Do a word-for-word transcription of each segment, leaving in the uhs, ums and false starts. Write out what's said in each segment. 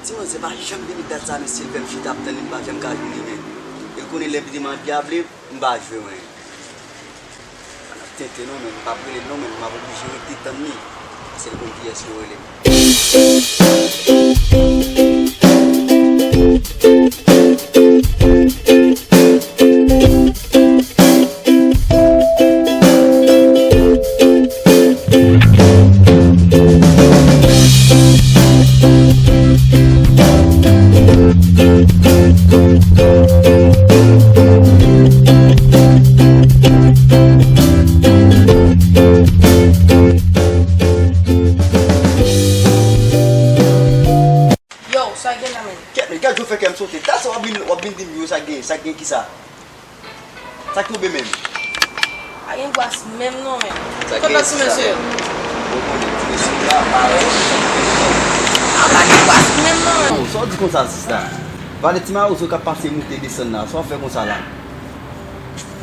Ti manzè pa janm vini dat sa, men si l fè m chita ap tann li, m pa janm ka jwenn li, men. E l konnen lè piti manzè a vle, m pa jwe, men. Pa n ap tenten non, men m p ap rele l non, men m ap oblije rete tann li. Paske l konn kiyès ki rele m. Yo, sa gen la menm? Kèt, men gad jan w fè kè m sote. Talè w ap vin, w ap vin di m yo sa gen, sa gen kisa? Sa k tonbe menm? Pa gen gwas menm non menm. Sa gen kisa? Kote ti mesye yo? Ou konnen ti mesye yo la, pa wè. A pa gen gwas menm non menm. Non, sa w di konsa, sista? Valè ti mawozo k ap pase moute desann la, sa w ap fè konsa la?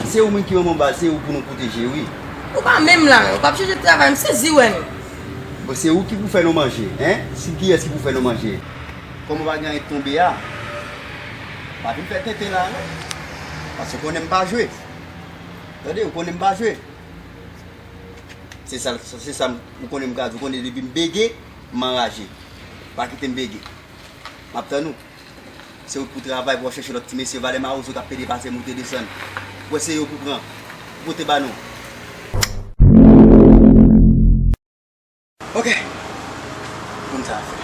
Se ou menm ki manman baz, se ou pou nou pwoteje, wi. Ou pa menm la, ou p ap chèche travay, m sezi wè nou. Bon, se ou ki pou fè nou manje, en? Si kiyès ki pou fè nou manje? Kòm ou pa gen anyen k tonbe a, pa vin fè tenten la, non. Paske ou konnen m pa jwe. Tande, ou konnen m pa jwe. Se sa, se sa m, ou konnen m ka di, ou konnen depi m bege, m anraje. Pa kite m bege. M ap tann ou. Se ou k pou travay, pou w al chèche lòt ti mesye, valè mawozo k ap pede pase moute desann. Ou wè se yo pou pran, pou pote ba nou. Ok. Konn sa a fè.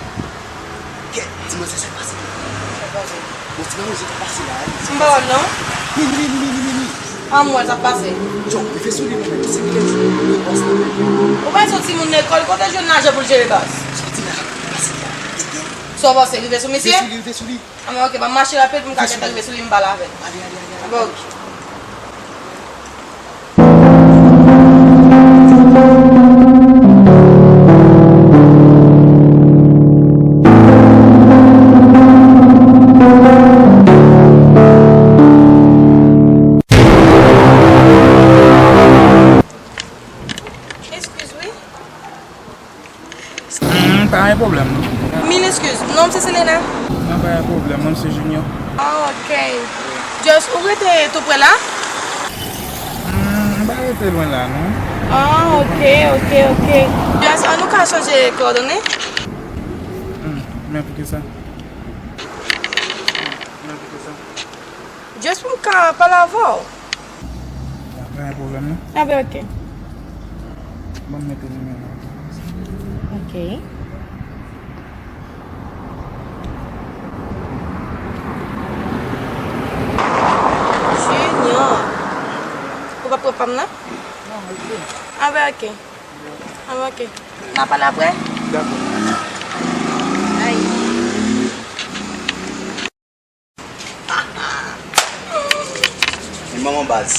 Kèt, ti manzè sa k pase. Sa k pase? Bon, ti manzè sa k pase la, wi. M pa wè l non. Vini, vini, vini, vini, vini. An m wè l sa k pase. Yo, rive sou li non, men. Se kilè l jwe bas la, men. Ou pa yon timoun lekòl, kote l jwenn lajan pou l jere bas? Sa w di la, pase la. Sa w panse, rive sou misye? Rive sou li, rive sou li. Anben, ok, ban m mache rapid pou m ka gentan rive sou li, m pale avè l. Ale, ale, ale, ale. Anben, ok. Eskiz, wi. Hmm, pa gen pwoblèm, non. Mil eskiz. Non m se Selena. Non, pa gen pwoblèm. Mwen, m se Junior. Ah, ok. Just, ou rete tou prè la? Hmm, m pa rete lwen la, non. Ah, ok, ok, ok. Just, an nou ka chanje kowòdone? Hmm, men poukisa? Men poukisa? Just pou m ka pale avè w. Pa gen pwoblèm, non. Anben, ok. Ban m mete nimewo a. Ok. Junior. Ou p ap pran pa m nan? Non, mete. Anben, ok. Anben, ok. N a pale apre? Dakò. Ay. Li manman baz.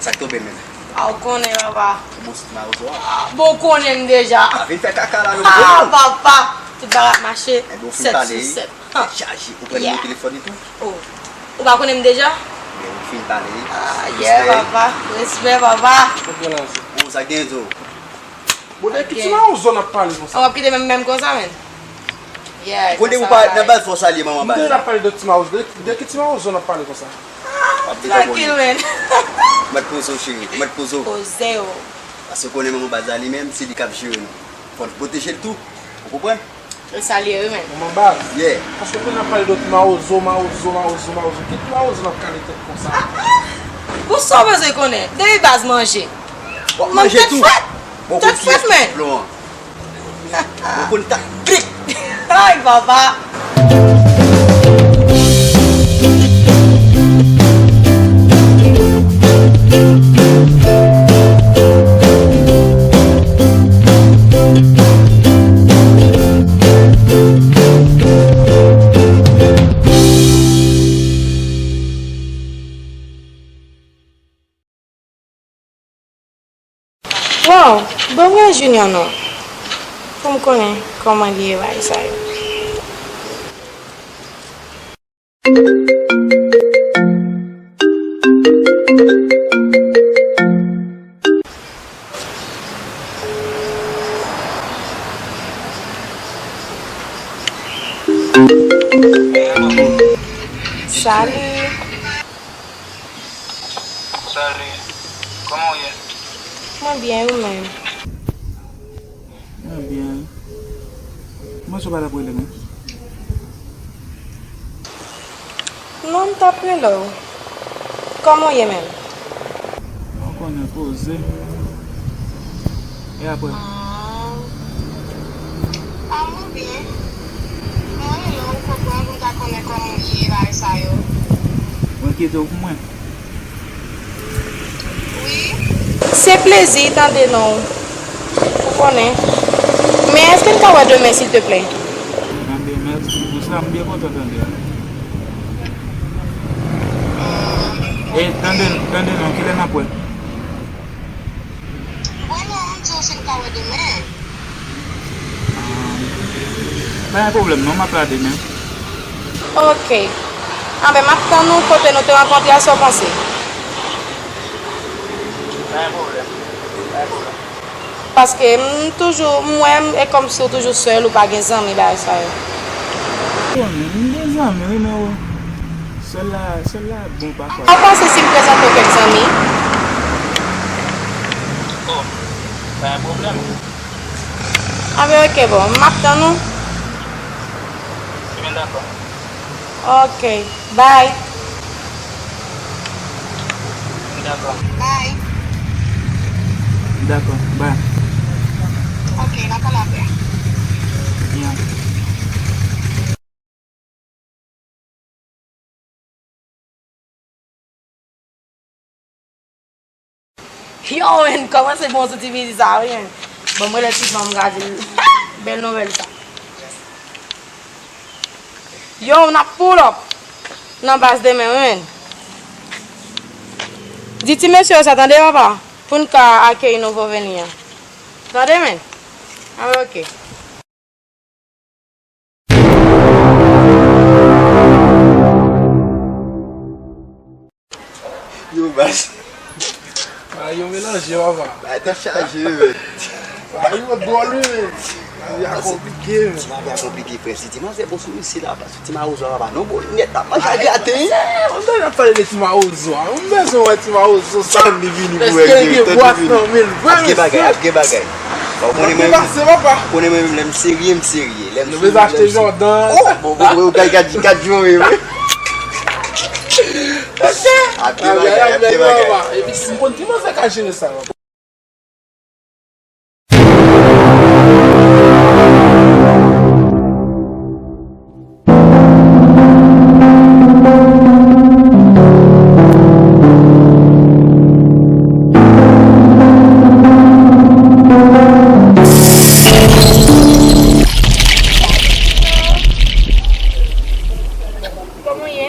Sa k tonbe menm? A, ou konnen, papa. Bon, se ti mawozo a. A, bon, ou konnen m deja. A, vin fè kaka la, nou. A, papa. Tout bagay ap mache. Sèt sou sèt. Tèt chaje. Ou pran nimewo telefòn li tou? Oh. Ou pa konnen m deja? Men ou fin pale. Ah, yeah, papa. Respè, papa. Bon, sa gen zo. Bon, de ki ti mawozo n ap pale konsa? An w ap kite menm menm konsa, menn. Yeah, konde ou pa nan baz fò salye manman baz la. M te ap pale de ti mawozo. De, de ki ti mawozo n ap pale konsa? Trankil, menn. Mèt poze w, cheri. Mèt poze w. Poze w. Paske w konnen manman baz la li menm, se li k ap jere nou. Fò n pwoteje l tou. Ou konprann? L salye wi, menn. Manman baz. Yeah. Paske w konn ap pale de ti mawozo, mawozo, mawozo, mawozo. Ki ti mawozo n ap kale tèt konsa? Pou sa w bezwen konnen. Depi baz manje. W ap manje tou. Tèt frèt. Tèt frèt, menn. Ou konn taktik. Ay, papa. Wow, ban mwen Junior non, pou m konnen kòman li ye bagay sa yo. Salut. Salut. Kòman w ye? Mwen byen, ou menm? Mwen byen. Mwen sou pa t ap rele mwen. Non, m t ap rele w. Kòman w ye menm? Ou konnen, poze. E apre? Ah. Ah, mwen byen. Mwen rele w, konprann pou m ka konnen kòman w ye, bagay sa yo. Ou enkyete w pou mwen? Wi. Se plezi tande non. Ou konnen. Men èske n ka wè demen, silteplè? Enben, mèsi pou sa, m byen kontan tande a. E tande, tande non, kilè n ap wè? Bon, non, m di w si n ka wè demen. Ah, pa gen pwoblèm non, m ap la demen. Ok. Anben, m ap tann ou kote nou te rankontre a, sa w panse? Pa gen pwoblèm. Pa gen pwoblèm. Paske m toujou, m wè m, e kòmsi w toujou sèl, ou pa gen zanmi, bagay sa yo. Bon, m gen zanmi, wi, men w, sèl la, sèl la bon pafwa. Ou panse si m prezante w kèk zanmi? Oh, pa gen pwoblèm. Anben, ok, bon, m ap tann ou. Ebyen, dakò. Ok, bye. Dakò. Bye. Dakò, bye. Ok, n a pale apre. Yeah. Yo, men, kòman se bon sou ti piti sa, wi, men. Bon, mwen lè ti fanm, m ka di l. Bèl nouvèl sa. Yo, n ap pull up nan baz demen, wi, men. Di ti mesye yo sa, tande, papa, pou n ka akeyi nouvo veni an. Tande, men. Ah, ok. Yo, baz. Bagay yo melanje, papa. Bagay tèt chaje, men. Bagay yo dwòl, wi, men. Bagay a konplike, men. Ti bagay a konplike, frè. Si ti manzè bon sou misye la, pa sou ti mawozo a, papa. Non, bon, nèt, ap manje a graten. Mwen bezwen pale de ti mawozo a. Mwen bezwen wè ti mawozo sa. Tann li vini pou wè. Èske l gen bwat nan men l vre, mesye? Ap gen bagay, ap gen bagay. Bon, konnen mwen menm, konnen mwen menm, lè m serye, m serye. Lè m sou, lè m sou. Nou bezwen achte Jordan. Oh, bon, bon, bon, gad, gad, gad, Jordan, wi. Ap gen bagay, ap gen bagay. Epi si m konn ki manzè ka jere sa, Kòman w ye?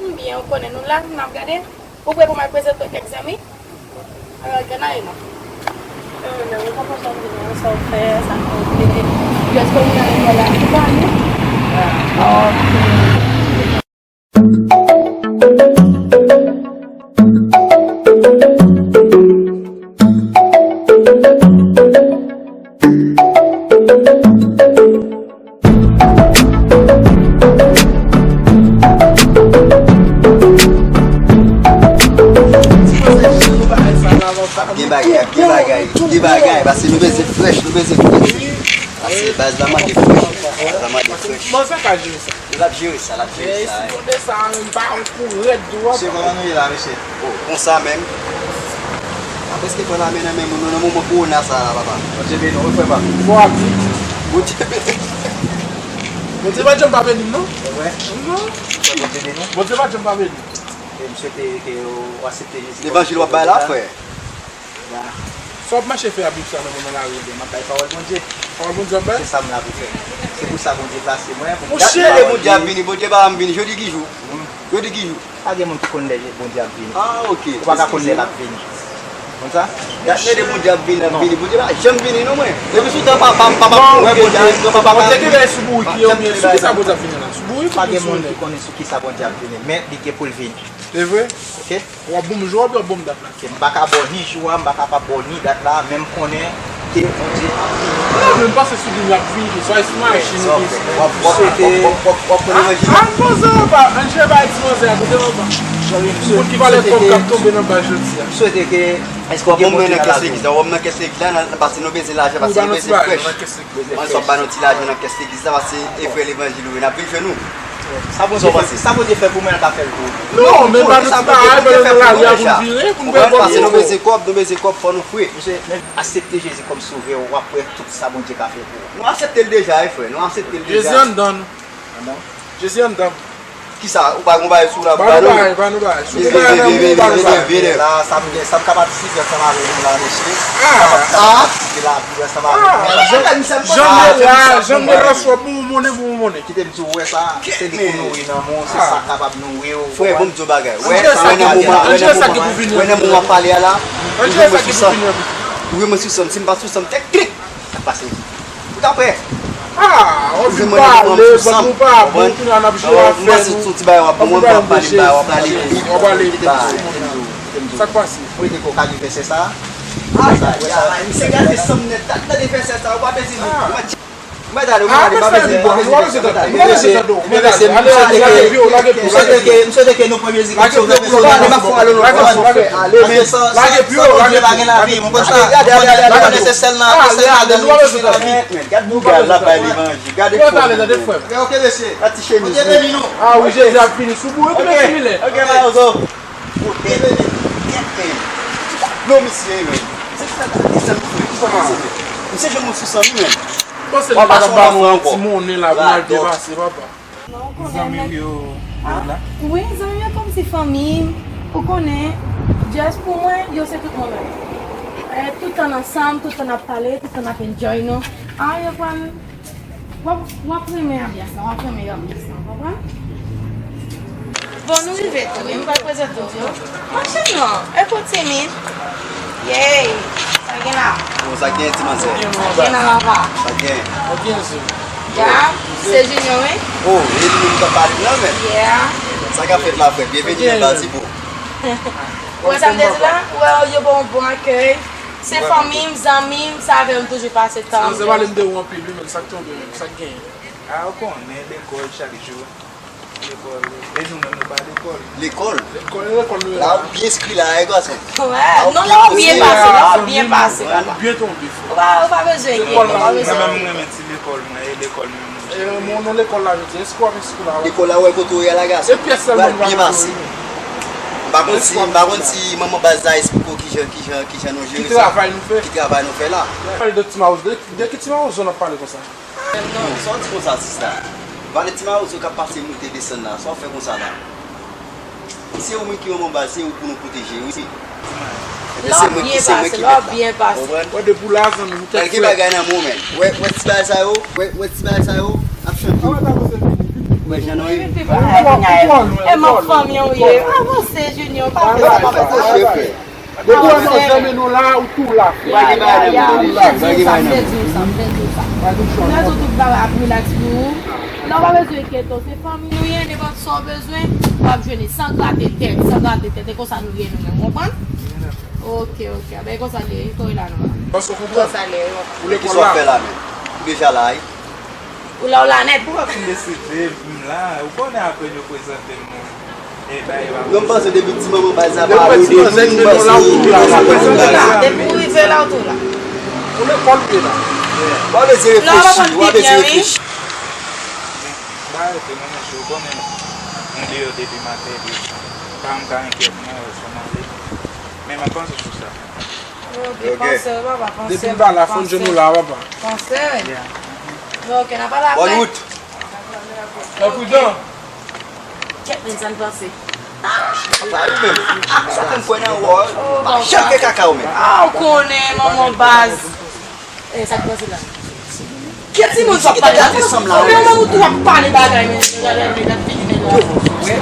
M byen, ou konnen nou la, n ap gade. Ou prè pou m al prezante w kèk zanmi? Alò, gen anyen non. Yo, lè ou pa konprann byen sa w fè, sa k rive. Èske ou nan lekòl la? Ou pa ale? Ah, ok. Ap gen bagay, ap gen bagay, gen bagay, paske nou bezwen frèch, nou bezwen frèch. Paske baz la mande frèch, baz la mande frèch. L ap jere sa, l ap jere sa. Mesye, kòman nou ye la, mesye? Oh, konsa menm. Sa prèske pran lame nan men moun nan moman kowona sa la, papa. Bondye beni w, wi, frè pa m. Bondye beni. Bondye pa janm pa beni m, non. Se vre? Non. Bondye beni w. Bondye pa janm pa beni m. E m swete ke w aksepte Jezi. Levanjil w ap bay la, frè. Sa w ap mache fè a Bib sa nan moman lari, m ap bay pawòl Bondye. Pawòl Bondye w ap bay? Se sa m la pou fè. Se pou sa Bondye plase mwen, pou m... Monchè! Tande moun di ap vini, Bondye pa janm vini. Jodi ki jou? Jodi ki jou? Pa gen moun ki konn lè Bondye ap vini. Ah, ok. Ou pa ka konn lè l ap vini. Konn sa? Gade lè Bondye ap vini, l ap vini. Bondye pa janm vini non, mwen. Depi sou tan papa m, papa m mouri, Bondye, papa m pa ka vini. Bondye genlè sou bourik li, oubyen sou kisa Bondye ap vini la? Sou bourik oubyen sou nèg? Pa gen moun ki konnen sou kisa Bondye ap vini, men li gen pou l vini. Se vre? Ok? W ap ban m jou oubyen w ap ban m dat la? Ok, m pa ka ba w ni jou a, m pa kapab ba w ni dat la, men m konnen Te Bondye ap vini. Non, men m panse sou li, l ap vini. Sa, se machin ou bezwen. W ap, w ap, w ap, w ap, w ap pran levanjil. An poze anba, an chèbay ti manzè a, kote anba. Moun ki valè kòb k ap tonbe nan bal jodi a. M swete ke Èske w ap ban mwen nan kès legliz la? W ap nan kès legliz la, nan, paske nou bezwen lajan, paske nou bezwen frèch. Mwen sot ba nou ti lajan nan kès legliz la, paske e vrè levanjil ou ye, n ap vin jwenn ou. Sa Bondye fè, sa Bondye fè pou mwen, l ka fè l pou ou. Non, men pa nou ti bagay, pa nou nan lari a pou n vire, pou n pran kòb yo. Paske nou bezwen kòb, nou bezwen kòb, fò nou fre. Mesye, men aksepte Jezi kòm sovè w, w ap wè tout sa Bondye ka fè pou ou. Nou aksepte l deja, wi, frè, nou aksepte l deja. Jezi anndan nou. Jezi anndan m. Kisa? Ou pa gon bagay sou la pou ba nou? Ba nou bagay, ba nou bagay. Si ou gon bagay nan men ou, ba nou bagay. Vini, vini, vini. La, sa m gen, sa m kapab site ansanm avè nou la, mesye. Ah! Sa m kapab site la, pou ansanm avè nou. Ah, jan, jan m ye la, jan m ye la, sou bon monnen, bon monnen. Kite m di w, wè sa, se li pou nouri nanm ou, se sa k kapab nouri w. Frè, bon, m di w bagay. Wè, wè nan moman, wè nan moman, wè nan moman pale a la, ou jwenn mwen sou san. Ou jwenn mwen sou san. Si m pa sou san, m te klik. Sa k pase? Ou ta prè? Ah, ou vin pale, ban nou pa bon, kounye a n ap jwe afè nou. Ou pase sou ti bagay w ap ban mwen, w ap pale, w ap pale vit. W ap pale vit sou moun nan. Sa k pase? Ou rete kò kalive, se sa? Ah, sa, sa, misye gade sanm nèt, tande vèsè sa, ou pa bezwen li. Mwen tande, mwen tande, pa bezwen li, pa bezwen li. Mwen tande, mwen tande, mwen tande. M swete ke, m swete ke, m swete ke nou pran mizik, nou sove, nou sove, nou pa ale, nou pa ale, men, paske san, san Bondye pa gen lavi, ou konprann sa? Ou konnen, ou konnen se sèl nan, se sèl nan nou jwenn lavi. Gad bougay la bay levanjil, gade fò. Ok, mesye. Gad ti chemiz li. Bondye beni nou. Ah wi, Jezi ap vini sou bou, yo tounen similè. Ok, mawozo. Bondye beni. Non, misye, men. Se sa, se sa, misye, men. Misye jwenn mwen sou san, wi, men. Panse li pa t ap ba nou yon ti monnen la pou n al depase, papa. Non, ou konnen zanmi w yo, yo la? Wi, zanmi m yo kòmsi fanmi m. Ou konnen, just pou mwen, yo se tout mwen menm. Eh, tout tan ansanm, tout tan n ap pale, tout tan n ap enjoy nou. Ah, yo pral, w ap, w ap renmen anbyans lan, w ap renmen anbyans lan, w konprann? Bon, nou rive tou, wi, m pral prezante w yo. Machin non, e pou timid. Yey, sa gen la? Bon, sa gen, ti manzè? Sa gen la, papa? Sa gen? Ya, se Junior, wi. Oh, e li menm k ap pale la, men. Yeah. Sa k ap fèt la, frè? Byenveni anba ti bou. Ou wè sa m te di la? Ou wè, yo ba w bon akèy. Se fanmi m, zanmi m, sa avè m toujou pase tan. Ti manzè pale m de ou anpil, wi, men sa k tonbe menm, sa k genyen? A, ou konnen, lekòl chak jou. Lekòl, e nou menm nou pa lekòl. Lekòl? Lekòl, lekòl nou ye la. La ou byen enskri la, e gason. Wè, non, la ou byen pase, la ou byen pase, papa. Ou byen tonbe, frè. Ou pa, ou pa bezwen enkyete, ou pa bezwen. Mwen menm, mwen renmen ti lekòl mwen, e lekòl mwen, mwen renmen. E, non, non, lekòl la, je di, enskri w ap enskri la, wè. Lekòl la, wè, kote w ye a la, gason. E pyès sèlman nou pa pral byen pase. M pa konn si, m pa konn si manman baz la esplike w kijan, kijan, kijan nou jere sa. Ki travay nou fè. Ki travay nou fè la. Pale de ti mawozo, de, de ki ti mawozo n ap pale konsa? Non, sa w di konsa, sista? Valè ti mawozo k ap pase moute desann la, sa w fè konsa la? Se ou menm ki manman baz, se ou pou nou pwoteje, wi. Ebyen, se mwen ki, se mwen ki mèt la. Ou konprann? Wè, depi w la, zanmi m, ou tèt frèt. Gen bagay nan men w, men. Wè, wè ti bagay sa yo, wè, wè ti bagay sa yo, ap chante. Wè, jan nou ye. E m ap fanmi w ye. Avanse, Junior, pa fè sa, papa. Depi w wè nou nan men nou la, ou tou la, frè. Ya, ya, ya. M te di w sa, m te di w sa, m te di w sa. M te di w tout bagay ap rilaks pou ou. Non, pa bezwen enkyete w, se fanmi nou ye, nenpòt sa w bezwen, w ap jwenn li san grate tèt, san grate tèt, e konsa nou ye nou menm, w konprann? Ok, ok, a ben e konsa li ye, wi, kò w la nòmal. Konsa li ye, wi. Ou lekòl la? Ou deja la, wi. Ou la, ou la nèt. Ou pa fin deside, m la. Ou konnen apre nou prezante m, e, bay yo ap... Non, m panse depi ti manman baz la pa rele nou, m panse ou la. Depi ou rive la, ou tou la. Ou lekòl ou ye la. W ap bezwen reflechi, w ap bezwen reflechi. M pa rete non, mesye, ou konnen m deyò depi maten, epi pa m ka enkyèt mwen, wè sa m ale. Men m ap panse sou sa. Ok, panse, papa, panse. Depi n pa la, fò n jwenn ou la, papa. Panse. Ok, n ap pale apre. Bòn wout. Fè pridan. Kèt, men sa n panse. Sa te m kwè nan wòl. Pa janm fè kaka ou menm. Ah, ou konnen, manman baz. Eh, sa k pase la? Ki timoun sa w ap pale la? Ou menm ou tou w ap pale bagay, men.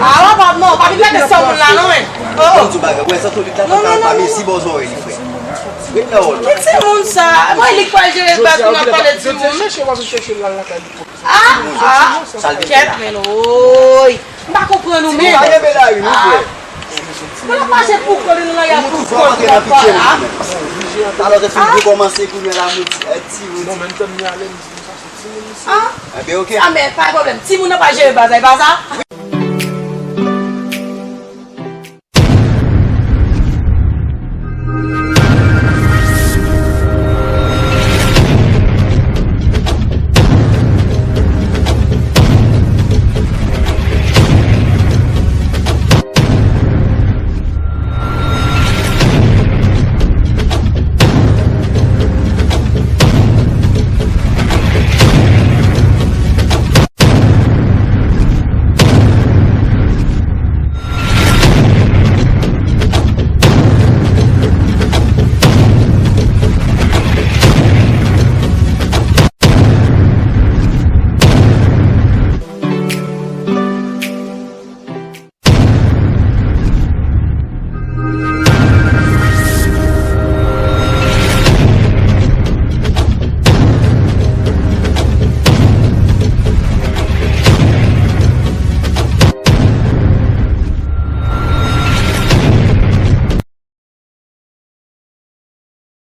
Ah, papa, non, pa vin pete san moun la, non, men. Oh, oh. Di bagay, wè, sa tou li ta pa mezi bò zòrèy li, frè. Ret nan wòl. Ki timoun sa? Mwen, li k pral jere bag, nou ap pale timoun. Ah, ah, kèt, men, oy. M pa konprann ou menm. Timoun pa kenbe lari, non, frè. Mwen ap mache pou kò li nan lari a pou kò li ap pale a. Talè w te fin pou kòmanse kounye a la, mwen di, eh, timoun. Non, men m tann li ale, m di, sa se timoun isi. Ah, enben, ok. Ah, men pa gen pwoblèm. Timoun nan pa jere bagay, pa sa?